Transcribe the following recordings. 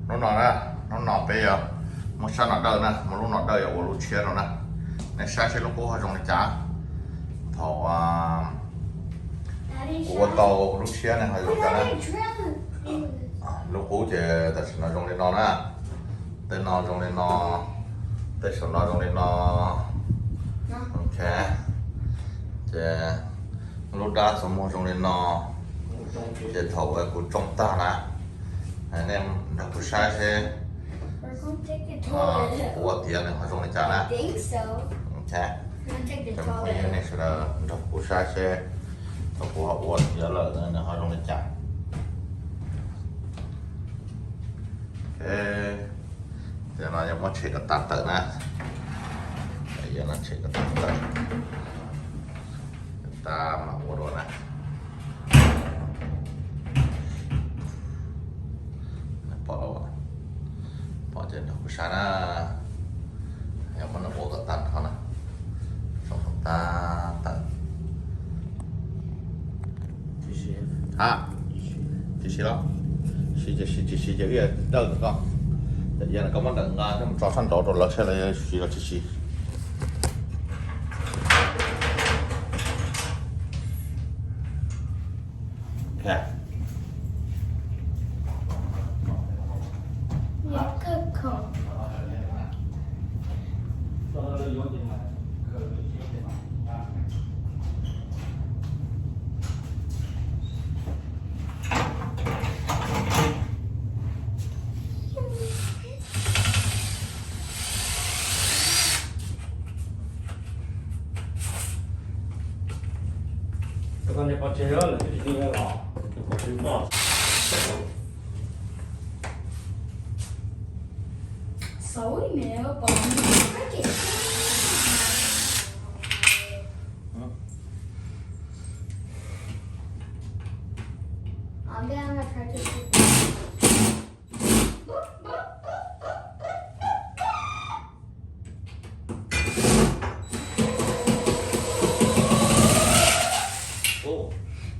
Hnub no na, hnub no peb yuav muab sab no dawj na, muab lub no dawj yuav ua lub tshiab rau na. Nej saib seb lub qub ho zoo li cas. Thaum kuv ua tau lub tshiab ne ho zoo li cas na. Lub qub ces tam sim no zoo li no na. Tej no zoo li no, tej saum no zoo li no. Ok, ces lub dab txuas muag zoo li no. Ces thaum kuv tsoo tag na, nej nrog kuv saib seb kuv ua tiav nws ho zoo li cas na. Ok, cov phooj ywg nej sawv daws nrog kuv saib seb thaum kuv ho ua tiav lawm nws ho zoo li cas. Ces no yog muab tshem kom tas tawm na. Yog no tshem kom tas tawm, tas mam ua dua na. Pom, pom ces nrog kuv saib na. Yog muab nws ua kom tas nrho na, zoo tas tawm. Ha, tsis siv los? Siv ces siv, tsis siv ces wb dawj ntawm koj. Ces yog koj muab ntawm nqa coj mus tso sab nraud rau lawv saib lawv siv los tsis siv.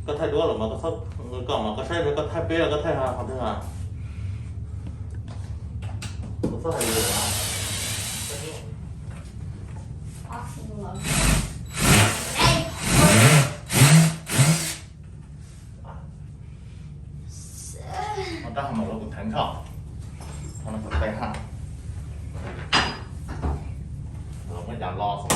Koj thaij duab lawm mas koj, koj mas koj saib koj thaij peb los koj thaij qhov twg a? Koj txhob hais lus. Ua rab hau mas los kuv theev tso, qhov no kuv qe ha, los muab cas lo xwb.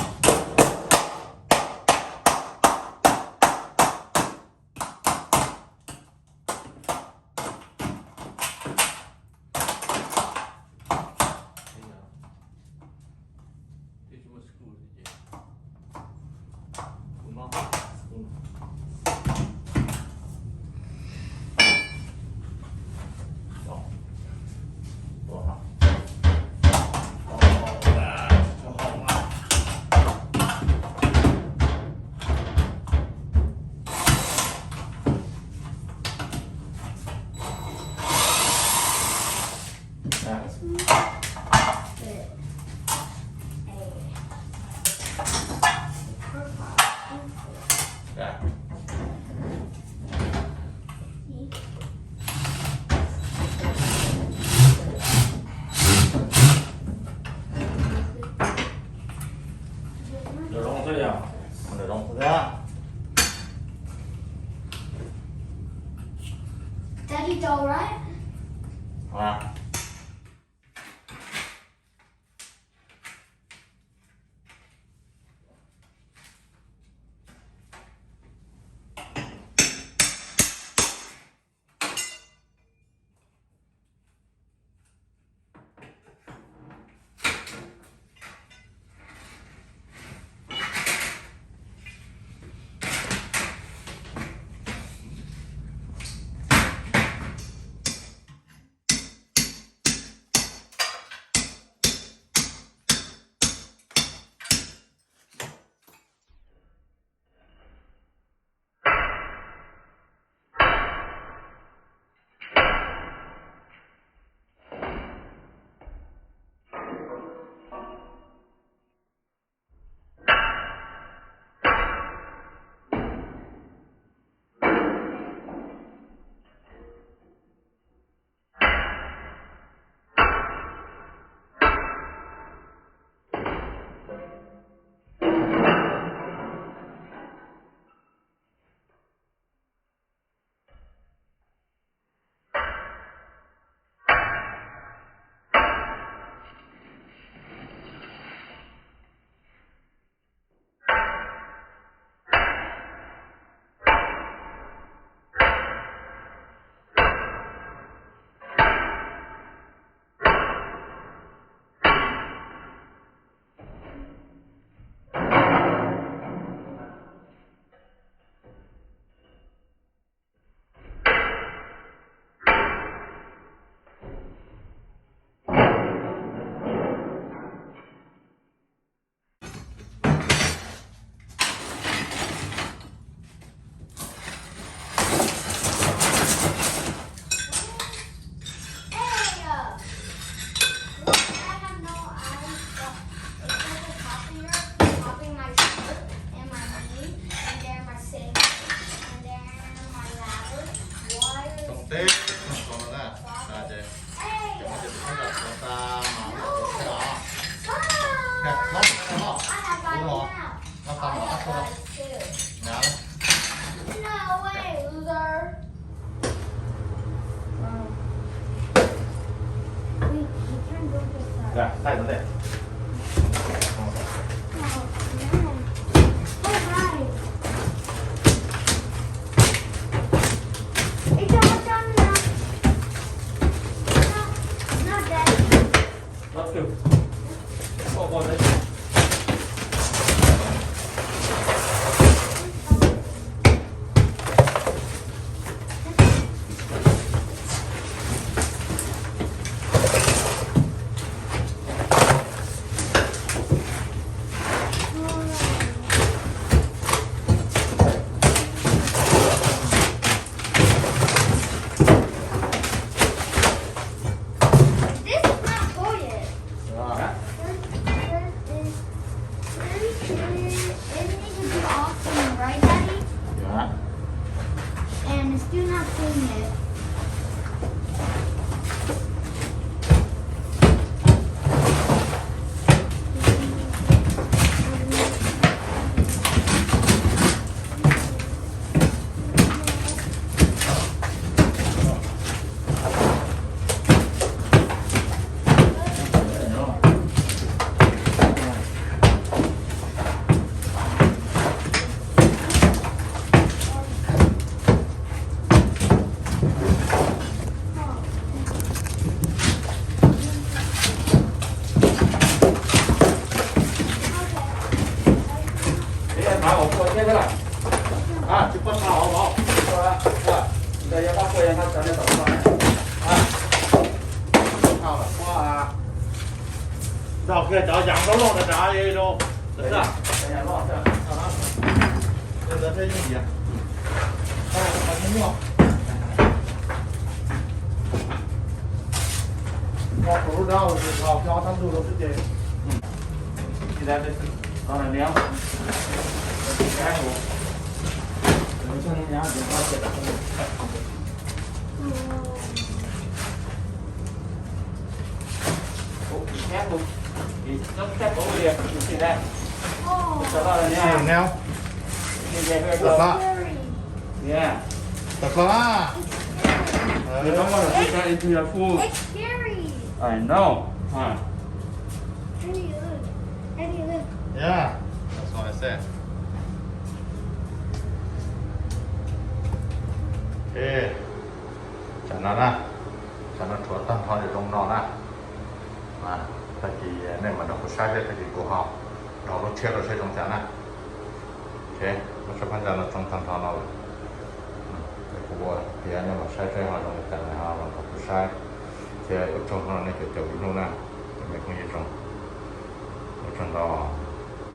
Daddy doll, right? Nqa, thaij no ntej. This is not toilet. Yeah. There, there is, there is, it needs to be off from the right, Daddy. Yeah. And it's still not clean yet. Tsis pub tha hov vauv. Ntawd yog pab pua yog nqa cov nej tom no. Nrog kiag cov yam loj loj nrad rau. Ntawd thiaj yeej tiav. Nqa tus lub dab los ob tab ntug rau xwb ces. Oh, it's scary. Yeah. It's scary. You don't want to put that into your food. It's scary. I know. Huh. Daddy, look. Daddy, look. Yeah, that's what I said. Okay. Tsam no na, tsam no rhuav tag nrho li zoo no na. Tag kis nej mam nrog kuv saib seb tag kis kuv ho rau lub tshiab rau seb zoo cas na. Ok, lub tshiab phab ntsa no tsoo tag nrho no lawm. Kuv ua piav nej mam saib seb ho zoo li cas, ho los nrog kuv saib. Thiab ua tsaug no nej caum caum ib hnub na, cov me phooj ywg zoo. Ua tsaug ntau.